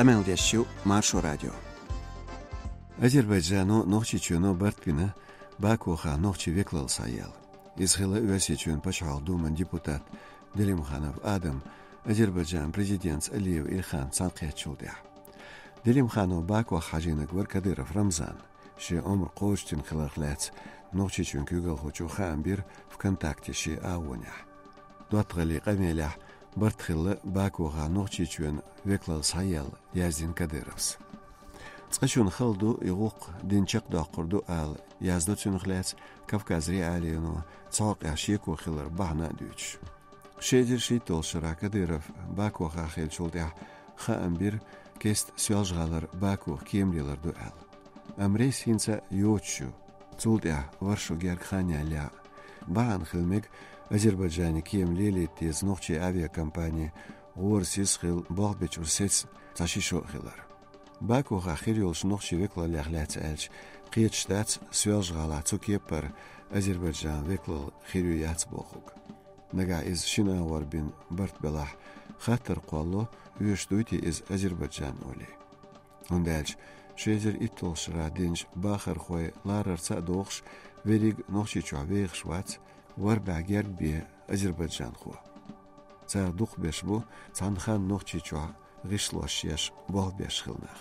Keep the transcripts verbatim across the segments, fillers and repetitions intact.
Къамел деш ю Маршо радио. Азербайджано Нохчийчоьно барт бина Бакуха нохчий векалал схьаяла. Иза хилла Оьрсийчоьнан Пачхьалкхан Думан депутат Делимханов Адам Азербайджан президентца Алиев Ильханца цхьаьнакхеттачул тӀаьхьа. Делимханов Бакух хьажийнарг вара Кадыров Рамзан. Шен омра кхочушдина хиларх лаьцна Нохчийчоьнан куьйгалхочо хаам бира ВКонтакте шен агӀонехь. ДоттагӀаллин къамелехь барт хилла Бакуха Нохчийчоьнан векалал схьаяла, яздина Кадыровс. Цкъачунна хала ду, и гӀуллакх дина чекхдоккхур ду ала, яздо цунах лаьцна Кавказ.Реалиино цхьа хьокъехь шеко хилар бахьана а дуьйцуш. Ши эзар шийтталгӀачу шарахь Кадыров Бакуха хиллачул тӀаьхьа хаам бира, кеста Соьлжа-ГӀалара Бакух кема лелар ду аьлла. Амма рейс хӀинца а йоцуш ю. Цул тӀаьхьа вара шо герга хан яьлла. Бахьана хила мега Азербайджане кема лелийта деза нохчийн авиакомпани гӀора сиз хилла болх бечуьра сецна цхьа ши шо а хилар. Бакуха хир йолчу нохчийн векалаллех лаьцна аьлча, кхеташ дац Соьлжа-ГӀалахь цу кепара Азербайджанан векалалла хир ю-яц бохург. Нагахь иза шина агӀор бина барт белахь, хаттар кхоллало, оьшуш дуй те иза Азербайджан олий. ХӀунда аьлча ши эзар итталгӀачу шарахь динчу бахархойн ларарца а догӀуш, верриг а Нохчийчохь вехаш вац, вара бӀе герга бен азербайджанхо. Царах дукхахберш бу цхьана ханна Нохчийчохь гӀишлош еш болх беш хилла нах.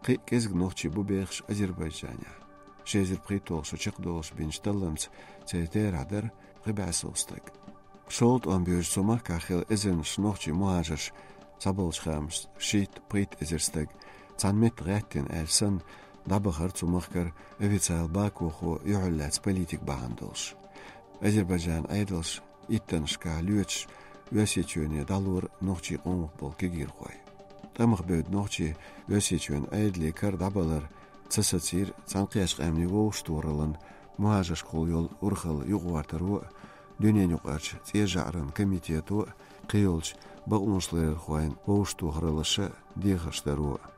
Кхин а кӀезиг нохчий бу бехаш Азербайджанехь. Ши эзар пхийтталгӀа шо чекхдолуш бинчу талламца церан терахь дара пхи бӀе сов стаг. ШолгӀа тӀом боьжу цу махкахь хилла эзарнаш нохчий мухӀажарш, цхьаболчу хаамашца шийтта-пхийтта эзар стаг, цхьана метта гӀаьттина аьлча санна, дӀабахара цу махкара официал Бакухо юьхьарлаьцна политика бахьана долуш. Азербайджанан Ӏедалша иттаннашкахь лоьцуш Оьрсийчоьне дӀалора нохчийн къомах болу кегийрхой. ТӀамах бевдда нохчий Оьрсийчоьнан Ӏедалан кара дӀабалар ца сацийра Цхьаьнакхеттачу Къаьмнийн Вовшахтохараллин мухӀажаршкахула йолу урхалла юкъагӀортаро а, дуьненаюкъарчу ЦӀен ЖаӀаран комитето а, кхийолчу бакъонашларъярхойн вовшахтохараллаша а дехарш даро а.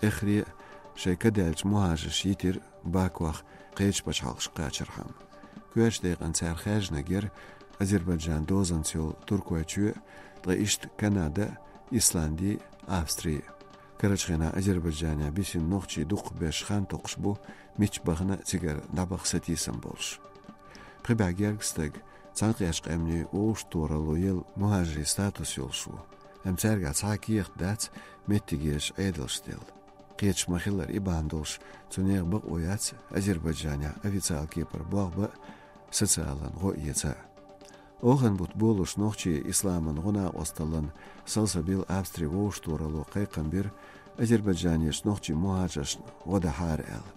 Эххар а шайн кадаьллачу мухӀажарша йитира Бакух кхечу пачхьалкхашка кхачархьама. Коьртачу декъана цара хаьржинарг яра Азербайджанан дозанца йолу Туркойчоь а, ткъа иштта Канада а, Исланди а, Австри а. Карарчу хенахь Азербайджанехь бисина нохчий дукхахберш хан токхуш бу, мичча бахана а цигара дӀабаха сатийсам болуш. Пхи бӀе гергга стаг Цхьаьнакхеттачу Къаьмнийн Вовшахтохаралло елла мухӀажарийн статус йолуш ву. Амма цаьргахь цхьа а кехат дац меттигерчу Ӏедалшца делла. Кхеташ ма-хиллара, и бахьана долуш цу нехан бакъо яц Азербайджанехь официал кепара болх бан а, социалан гӀо эца а. Оханан бутт болуш нохчийн исламан гӀо-накъосталлин салсабил Австрин Вовшахтохаралло кхайкхам бира Азербайджанерчу нохчийн мухӀажаршна гӀо дахьара аьлла.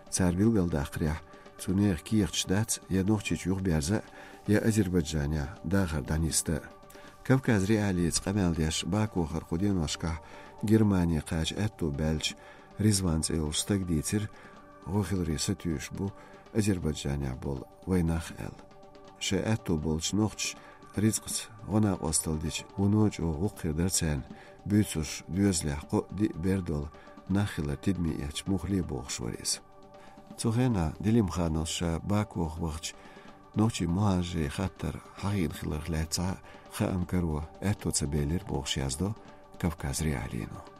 Цара билгалдаккхарехь, цу нехан кехаташ дац я Нохчийчу юхаберза а, я Азербайджанехь дахар дӀанисда а. Кавказ.Реалиица къамел деш Бакухара кху деношкахь Германе кхача аьтто баьллачу Ризван цӀе йолчу стага дийцира, гӀо хиларе сатуьйсуш бу Азербайджанехь болу вайн нах аьлла. Шайн аьтто болчу нохчаша рицкъаца гӀо-накъосталла дича, вуно а чӀогӀа гӀуллакх хир дара царна, буьйцурш доьзалехь кхоъ-диъ бер долу нах хилар тидаме эцча муха ле бохуш вара иза. Цу хенахь Делимхановс ша Бакух вахча нохчийн мухӀажарийн хаттар хьахийна хиларх лаьцна хаам каро аьтто ца белира бохуш яздо Кавказ.Реалиино.